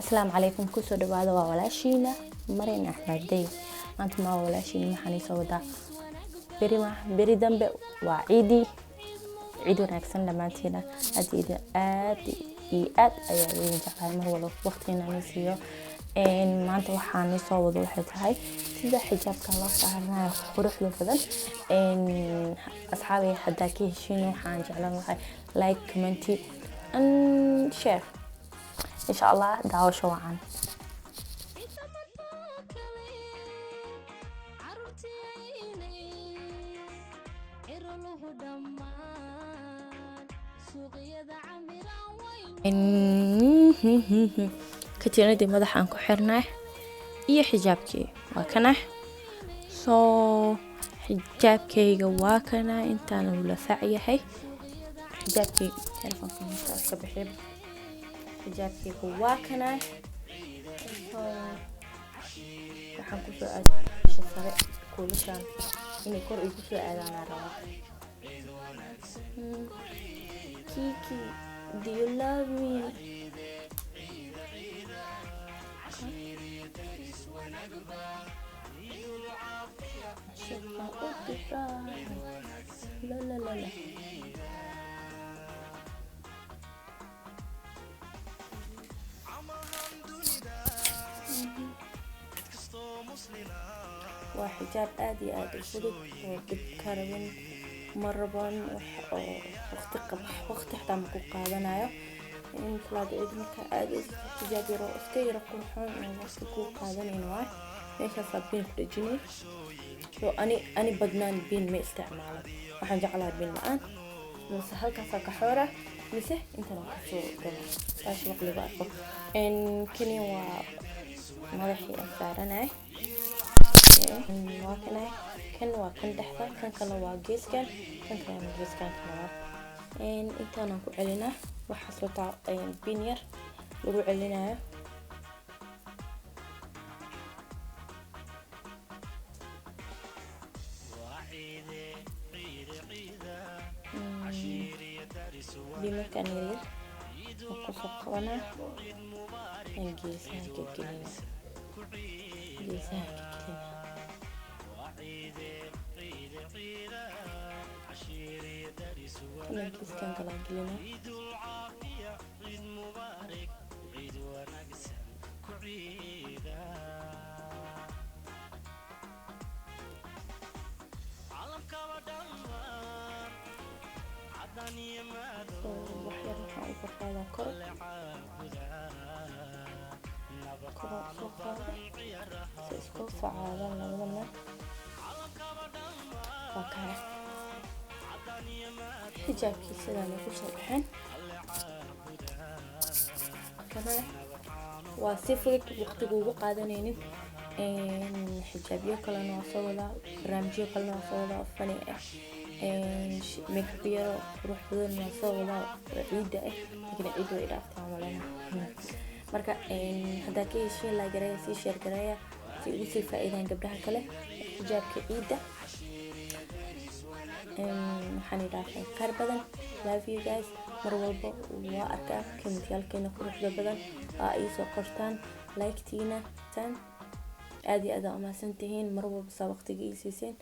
Asalaamu calaykum, kusoo dhawaada. Waa walaashiina Maryan Axmed. Maanta maa walaashiina waxaan soo wadaa beri, ma beri dambe waa ciidii. Ciid wanaagsan dhammaantiina. Aad iyo aad iyo aad ayaa idin jeclahay, mar walba waqtiina ni siiyo. Maanta waxaan soo wado waxay tahay sida xijaabka loo saaranayo quruxda badan. Asxaabay, haddaa ka heshiin, waxaan jeclaan lahay like, comment and share, insha Allah. Daawasho wacan. Katiinadii madaxaan ku xirnay iyo xijaabkii waa kana. Soo xijaabkayga waa kana, intaan uu la fac yahay xijaabkii. Telefoonka markaa iska bixiyo. Xijaabkayga waa kana. Waxaan kusoo aadasha sare kuulashaan inay kor igu soo aadaanaa rabaa. Kiki, do you love me? Shaqa u diraa. La la la la. Waa xijaab aada iyo aada u fudud oo dhib ka rabin, ma raban wax oo waqti qab, waqti xataa ma ku qaadanayo. In salaada ciid markaa aadaysid, xijaab yaro iska yaro qurxoon oo waqti kuu qaadanayn waay. Meeshaasaa biin ku dhejinay. So ani badnaan biin ma isticmaalo, waxaan jeclahay biin la-aan. Mise halkaasaa ka xoora, mise intan waa kasoo gala saas wax lagu arko. Kani waa madaxii aan saaranay, waa kana. Kan waa kan dhexda, kan kale waa geeskan, kan kalena geeskan kale waa. Intaanaan ku celinaa, waxaas wataa biin yar lagu celinayo. Biimarkan yaryar waan kusoo qabanaa, aan geesaha ka gelina, geesaha ka gelina. Kana geeskan kalaa gelina. So wax yar waxaan usoo qaadaa kor, kor usoo qaada si isku facaadaan labada meel. Waa kaya xijaabkii, sidaan ay kusoo baxeen. Kana waa si fudud, waqtiga ugu qaadanaynin. Xijaabyo kalena waa soo wadaa, barnaamijyo kalena waa soo wadaa fani ah, makeup yaro qurux badan waa soo wadaa oo ciida ah, laakiin ciid way dhaaftaa malena. Marka haddaa ka heshiin, laa gareeya, sii share gareeya si ugu sii faa'iidaan gabdhaha kale xijaabka ciidda. Waxaan idhaafay khayr badan. Love you guys. Mar walba waa arkaa commentiyaalkeena quruxda badan aa iisoo qortaan, like-tiina aad iyo aad aa umahadsan tihiin mar walba saa waqtiga ii siiseen.